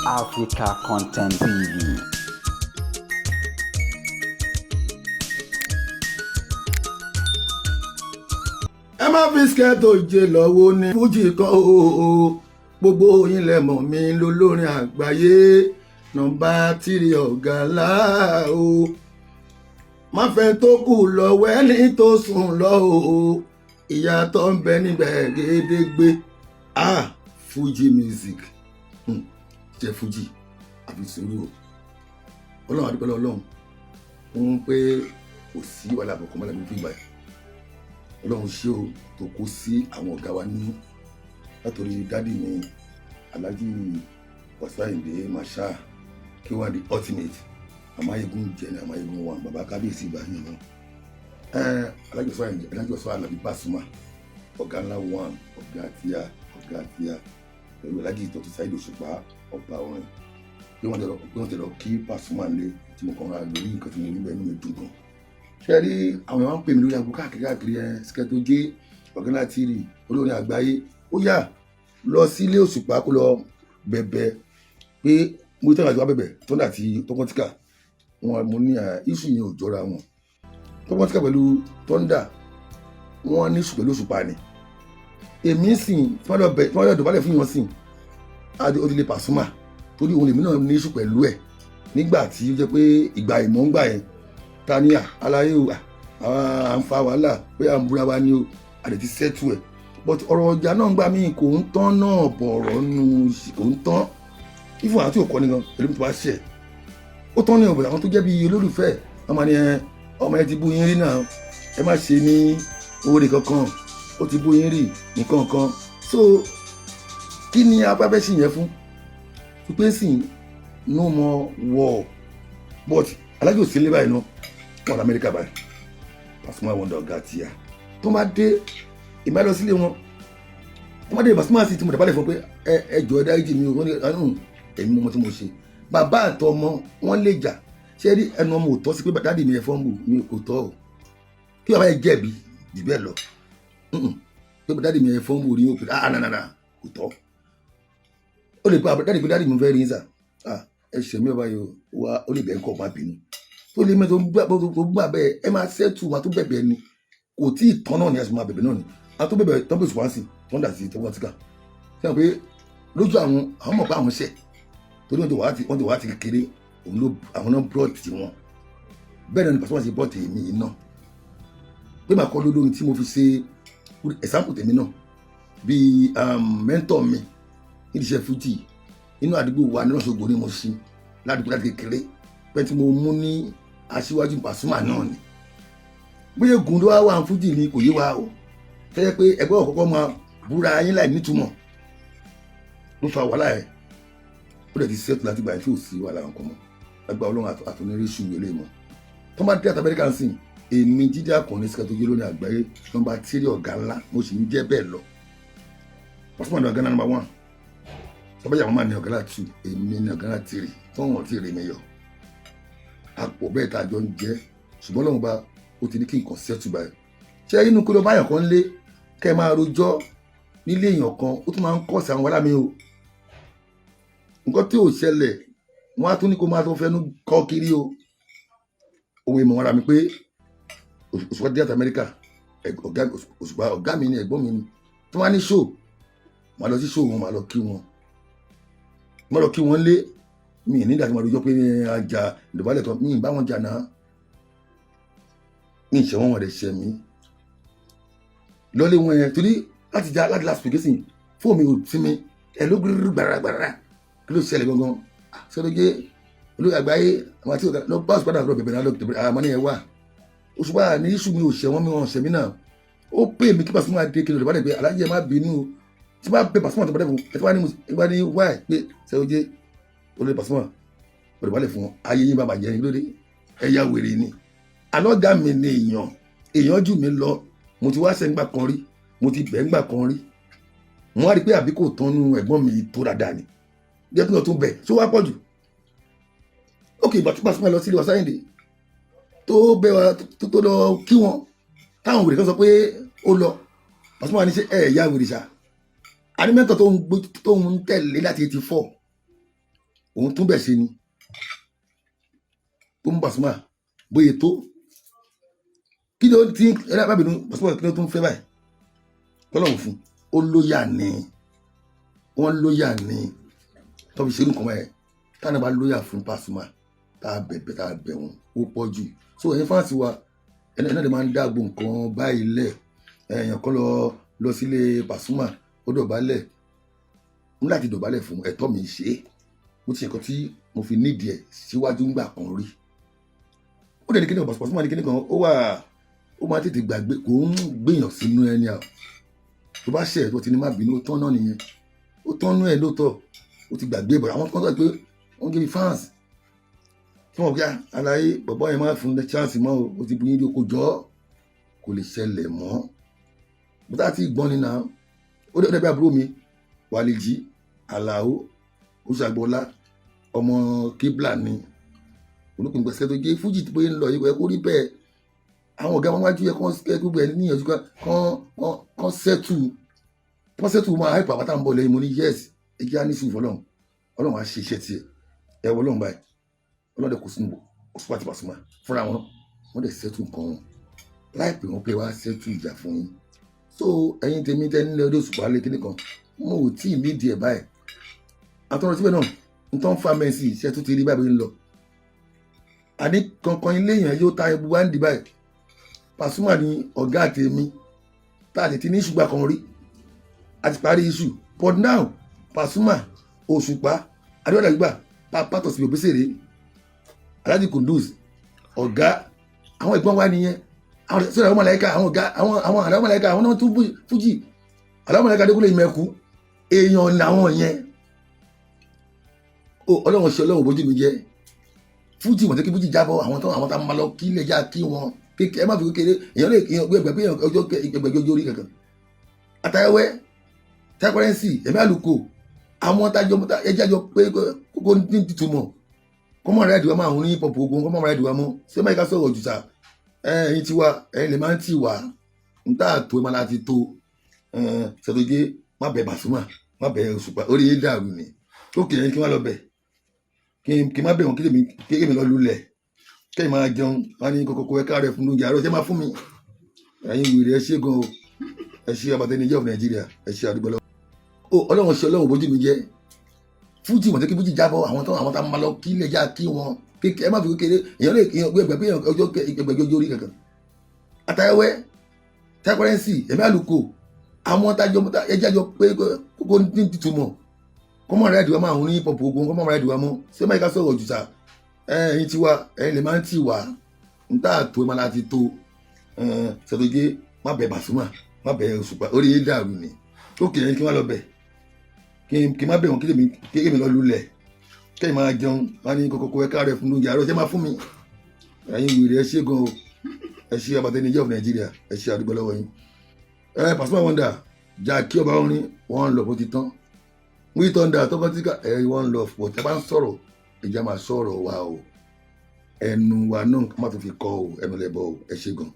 Africa Content TV. Ẹ má fi skẹ́tò jẹ lọ́wọ́ ní fújì kan ooo. Gbogbo yín lẹ mọ̀ mí lólórin àgbáyé, number three, ọ̀gá ńlá o. Má fẹ́ tó kù lọ́wọ́ ẹni tó sùn lọ o, ìyàtọ̀ ń bẹ níbẹ̀ gédégbé. Ah, Fuji music, jẹ́ Fuji àfi sùúrù o. Ọlọ́run àdúgbò, Ọlọ́run ń pé kò sí wàhálà àbọ̀kọ́ mọ́lá mi fún ìgbà yìí. Ọlọ́run ṣé o tó kó sí àwọn ọ̀gá wa nínú, látòrí daddy mi, Alhaji Wasiu Ayinde Marshal, kí wọ́n di ultimate Àmáyégún jẹ́ ní Àmáyégún wa, bàbá kábíyèsí ìgbà yẹn náà, Alhaji Wasiu Ayinde, Alhaji Wasiu Alabi Pasuma, ọ̀gá ńlá one, ọ̀gá tíya, ọ̀gá tíya, pẹ̀lú Alhaji Dr. Saheed Òṣùpá, ọba orin, pé wọ́n ti lọ kí Pasuma lé tí mo kàn ra lórí nǹkan tí mo rí bẹ́ẹ̀, inú mi dùn gan. Ṣe rí àwọn èèyàn ń pè mí lórí aago káàkiri káàkiri. Ẹ Sketo J, ọ̀gá tìrì, olórin àgbáyé, ó yá lọ sílé Òṣùpá kó lọ bẹ̀bẹ̀ pé mo tẹ́lẹ̀ àti wá bẹ̀bẹ̀ tọ́ndà àti tọkọ́tíkà wọn. Mo ní issue yẹn ò jọra wọn. Tọkọ́tíkà pẹ̀lú tọ́ndà, wọn ní issue pẹ̀lú Òṣùpá ni. Èmi sìn tí wọ́n lọ bẹ̀, tí wọ́n lọ dọ̀bálẹ̀ fún wọn sìn, ó ti lè Pasuma, torí òun lèmi náà ní issue pẹ̀lú ẹ̀ nígbà tí ó jẹ́ pé ìgbà ìmọ̀ ń gbà yẹn ta ni aláyé o, à ń fa wàhálà pé à ń búra wa ni o, a lè ti settle ẹ̀. But ọ̀rọ̀ ọjà náà ń gbà mí kò ń tán náà bọ̀rọ̀ nù, kò ń tán ifun àwọn tí ò kọ́ ni gan pẹ̀lú tó bá ṣẹ̀ ó tán ní ọ̀bọ̀n. Àwọn tó jẹ́ bí olólùfẹ́ ọmọ ni ọmọ yẹn ti bú yín rí náà, ẹ má ṣe ní oore kankan, ó ti bú yín rí nǹkan kan. So kí ni afẹ́fẹ́ sì yẹn fún pípé sì no more war? But Alájò sí ilé báyìí náà, wọn ní Amẹ́ríkà báyìí. Pasuma Wonder, ọ̀gá tíya, tó máa dé ìmọ̀ lọ sílé wọn, tó máa dé Pasuma sì ti mo dàbálẹ̀ fún pé ẹ ẹ jọ, ẹ dáríjì mi o. Wọ́n ní èmi mọ́ tí mo ṣe. Bàbá àtọmọ wọn lè jà. Ṣé rí ẹnu ọmọ ò tọ́ sí pé daddy mi ẹ fọ́nbù mi kò tọ́ o, kí bàbá yẹn jẹ̀bi jù bẹ́ẹ̀ lọ pé daddy mi ẹ fọ́nbù rí o pé ah, nànànà kò tọ́. Ó lè pa daddy pé daddy mi fẹ́ rí sà, ah, ẹ ṣe mí ọba yìí o wa. Ó lè bẹ́ẹ̀ kọ́ má bínú tó lè mẹ́tò tó gbà bẹ́ẹ̀, ẹ máa settle máa tó bẹ̀bẹ̀ ni. Kò tí ì tán náà ni, ẹ sì máa bẹ̀bẹ̀ náà ni a tó bẹ̀bẹ̀ tán. Bẹ̀sùn wá sí tán dà sí tọ́wọ́ tíkà sẹ́wọ̀n pé lójú àwọn, àwọn mọ̀ pé àwọn ṣẹ̀, torí wọ́n ti wá ti kékeré, òun ló àwọn náà brought tiwọn. Bẹ́ẹ̀ náà ni Pasuma ṣe brought èmi yìí náà, pé màá kọ́ lólórin tí mo fi ṣe example tèmi náà bíi mentor mi nídìí iṣẹ́ fújì nínú àdúgbò wa ní Òṣogbo ni mo ṣe ládùúgbò láti kékeré, pé tí mo mú ní aṣíwájú Pasuma náà ni. Bóyá ogun ló wá wà ní fújì ni kò yé wa o, tẹ́lẹ̀ pé ẹgbẹ́ ọ̀kọ́kọ́ máa búra yín láì nítumọ̀ ló fa wàhálà ẹ̀. Ó dẹ̀ ti settle láti gbà tí ò sí wàhálà nǹkan mọ́. Lágbà Ọlọ́run àtúnrí ṣù ilé mọ́. Tó bá dé àti Amẹ́ríkà sìn, èmi Jídé Àkànní Sketo J lónìí àgbáyé, number three, ọ̀gá ńlá, mo sì ń jẹ́ bẹ́ẹ̀ lọ. Pasuma ní ọ̀gá ńlá number one, sọ́bàjà màmá ní ọ̀gá ńlá two, èmi ní ọ̀gá ńlá three. Tọ́wọ̀n tí èrè mi yọ àpò bẹ́ẹ̀ tá a jọ ń jẹ́. Ṣùgbọ́n lọ́wọ́n bá ó ti ní kí nǹkan settle báyìí. Ṣé inú kó ló báyàn kan lé kẹ́ ẹ máa rojọ́ nílé èèyàn kan, ó tún máa ń kọ́ sí àwọn wàhálà mi o. Nǹkan tí ò ṣẹlẹ̀, wọ́n á tún ní kó máa tó fẹnu kọ́ kiri o. Ohun ìmọ̀ ara mi pé Òṣùpá dé àti Amẹ́ríkà, ọ̀gá Òṣùpá, ọ̀gá mi ni, ẹ̀gbọ́n mi ni. Tí wọ́n á ní show, màá lọ sí show wọn, màá lọ kí wọn, màá lọ kí wọn lé mi ní ìdájọ́. Máa rojọ́ pé ajá ìdọ̀bálẹ̀ kan mi ì bá wọn jà náà, mi ì ṣe wọn, wọn rẹ̀ ṣe mí lọ́lé wọn yẹn, torí láti já láti last week sìn fóònù mi ò sí mi ẹ ló gbúrú gbàràgbàrà. Kí ló ṣẹlẹ̀ gangan? Sọdọ́jẹ́ olóyè àgbáyé, àwọn àti ọ̀gá lọ bá Òṣùpá náà lọ bẹ̀bẹ̀ náà lọ bẹ̀bẹ̀. Àmọ́ ní ẹ wà Òṣùpá ní iṣu mi ò ṣẹ̀ wọ́n, mi ò ṣẹ̀ mí náà. Ó pè mí kí Pasuma dé kí ló dé pé alájẹ má bínú tí bá bẹ Pasuma tó bá dẹ̀ fún ẹ, tí wọ́n ní ẹ ní wáì pé sẹ́wọ́jẹ́ olóyè Pasuma olùbálẹ̀ fún ayé yín bá bàjẹ́ ní lóde ẹ̀yà wèrè ni. Alọ́gà mi ni èèyàn, èèyàn jù mí lọ. Mo ti wá sẹ́ńgbà kan rí, mo ti bẹ̀ ńgbà kan rí, mo wá rí pé àbí kò tánú ẹ̀gbọ́n mi tó dáadáa ni jẹ́ kí n tún bẹ̀ tó wá pọ̀ jù. Ókè, ìgbà tí Pasuma lọ sílé wa sáyẹ̀dẹ̀ tó bẹ̀ wá tó lọ kí wọn, táwọn wèrè kan sọ pé ó lọ, Pasuma ní ṣe ẹ̀ ya wèrè ṣá. Àní mẹ́tọ̀ tó ń tẹ̀lé láti 84. Òun tún bẹ̀ ṣe ni tó ń Pasuma bóyá tó kí ló ti ẹ bá bínú Pasuma, kí ló tún fẹ́ báyìí tọ́lọ́hún fún? Ó lóyà ní, wọ́n lóyà ní tó fi ṣe nǹkan báyìí. Táwọn bá lóyà fún Pasuma, tá a bẹ̀bẹ̀, tá a bẹ̀ wọ́n, ó pọ̀ jù. So ẹ̀yin fans wa, ẹni náà lè máa ń dáàbò nǹkan báyìí lẹ̀. Èèyàn kan lọ lọ sílé Pasuma, ó dọ̀bálẹ̀ ń láti dọ̀bálẹ̀ fún ẹ̀tọ́ mi. Ṣe é mo ti ṣe nǹkan tí mo fi nídìí ẹ̀ síwájú ńgbà kan rí. Ó dẹ̀ ní kíní kan, Pasuma ní kíní kan, ó wà, ó máa tètè gbàgbé, kò ń gbìyàn sínú ẹni à tó bá ṣẹ̀ tó ti ní má bínú, ó tán náà nìyẹn, ó tán nú ẹ̀ lóòótọ́, ó ti gbàgbé. Bọ̀ àwọn kan sọ pé wọ́n gé mi fans tí wọ́n gbé aláyé bọ̀bọ́ yẹn máa fún un chance mọ́ o, ó ti bu yín kó jọ́, kò lè ṣẹlẹ̀ mọ́. Bó tá ti gbọ́n ni náà, ó dẹ̀ bí àbúrò mi Wàlíjì Àlàó Oṣàgbọ́lá, ọmọ kíblà ni olùkùngbẹ̀sẹ̀ tó jẹ́ fújì bóyá ń lọ yìí, kò yẹ kó rí bẹ́ẹ̀. Àwọn ọ̀gá wọn wájú yẹ kán gbogbo ẹ̀ níyànjú, kán settle, kán settle máa hype àpáta ń bọ̀ lẹ́yìn. Mo ní yes, ẹ jẹ́ á ní sùúrù fọlọ́run, Ọlọ́run á ṣe iṣẹ́ tiẹ̀. Ẹ wọ Ọlọ́run báyìí, Ọlọ́run dẹ̀ kò sínú Òṣùpá àti Pasuma fúnra wọn, wọ́n dẹ̀ settle nǹkan wọn láìpẹ́, wọn pé wá settle ìjà fún yín. So ẹ̀yin tèmi tẹ́ nílẹ̀ ọdún Òṣùpá lé kíní kan, mo ò tí ì nídìí ẹ̀ báyìí. Àtọ́rọ̀ síbẹ̀ náà n tó ń fa mẹ́sì iṣẹ́ tó ti rí báyìí ń lọ àní kankan ilé yẹn yóò ta ebu wá ń di báyìí. Pasuma ni ọ̀gá tèmi tá a ti ní ṣùgbọ́n kan rí, a ti parí iṣu. But now Pasuma, Òṣùpá, Adéwálé Àyùbá, Papa Tọ̀sí, Òbésèré, Alhaji Kunduz, ọ̀gá àwọn ìgbọ́n wa nìyẹn. Àwọn sọ̀rọ̀ àwọn mọ̀lẹ́kà, àwọn ọ̀gá àwọn àwọn mọ̀lẹ́kà, àwọn náà tún fújì, àwọn mọ̀lẹ́kà Adékúnlé Ìmẹ̀kú, èèyàn làwọn yẹn. Ó Ọlọ́run ṣe, Ọlọ́run bójú mi jẹ́ fújì wọ́n tẹ́ kí fújì jábọ̀. Àwọn tó àwọn tá a máa lọ kí lè já kí wọn kékeré, ẹ má fi kékeré èèyàn lè èèyàn gbẹgbẹ pé ọjọ́ ẹgbẹgbẹ orí kankan àtàwẹ́ tẹkọrẹnsì ẹ̀mí àlùkò, àwọn tájọ ẹjẹ àjọ pé kókó ní tìtúmọ̀ kọ́mọ̀ rẹ̀ àdìwá máa ń ní pọ̀pọ̀ ogun, kọ́mọ̀ rẹ̀ àdìwá mọ́ ṣé máa ká sọ̀rọ̀ jù sá. Ẹ̀yin tiwa, ẹ̀yin lè máa ń tì wá ń tà tó ẹ̀ máa láti tó ṣètòjé. Má bẹ̀ Pasuma, má bẹ̀ Òṣùpá, orí yín dàrú ni. Ó kì í kí wọ́n lọ bẹ̀ kí n má bẹ̀ wọ́n, kí èmi lọ lulẹ̀, kí èmi máa jẹun. Wọn ní kókó ẹ̀ka rẹ̀ fún oúnjẹ àárọ̀ ṣé máa fún mi. Ẹ̀yin wèrè, ẹ ṣé gan o, ẹ ṣé abatẹnijẹ́ of Nigeria, ẹ ṣé àdúgbò lọ́wọ́. Ó Ọlọ́run ṣe, Ọlọ́run bójú mi jẹ́ fújì wọ́n tẹ́ kí fújì jábọ̀. Àwọn tó àwọn tá a máa lọ kí lè já kí wọn kékeré, ẹ má fi kékeré èèyàn lè èèyàn gbẹgbẹ pé ọjọ́ ẹgbẹgbẹ orí kankan àtàwẹ́ tẹkọrẹnsì ẹ̀mí àlùkò, àwọn tájọ ẹjẹ àjọ pé kókó ní tìtúmọ̀ kọ́mọ̀ rẹ̀ àdìwá máa ń ní pọ̀pọ̀ ogun, kọ́mọ̀ rẹ̀ àdìwá mọ́ ṣé máa ká sọ̀rọ̀ jù sá. Ẹ̀yin tiwa, ẹ̀yin lè máa ń tì wá ń tà tó ẹ̀ máa láti tó ṣètòjé. Má bẹ̀ Pasuma, má bẹ̀ Òṣùpá, orí yín dàrú ni. Ó kì í kí wọ́n lọ bẹ̀ kí n má bẹ̀ wọ́n, kí èmi lọ lulẹ̀, kí èmi máa jẹun. Wọn ní kókó ẹ̀ka rẹ̀ fún oúnjẹ àárọ̀ ṣé máa fún mi. Ẹ̀yin wèrè, ẹ ṣé gan o, ẹ ṣé abatẹnijẹ́ of Nigeria, ẹ ṣé àdúgbò lọ́wọ́ yín. Ẹ Pasuma Wonder jà kí ọba orin one love, ó ti tán. We thunder tọkọtìkà ẹ one love. Pọ̀ tẹ́ bá ń sọ̀rọ̀, ìjà máa sọ̀rọ̀ wa o, ẹnu wa náà má tún fi kọ́ o, ẹnu lẹ́bọ̀ o. Ẹ ṣé gan.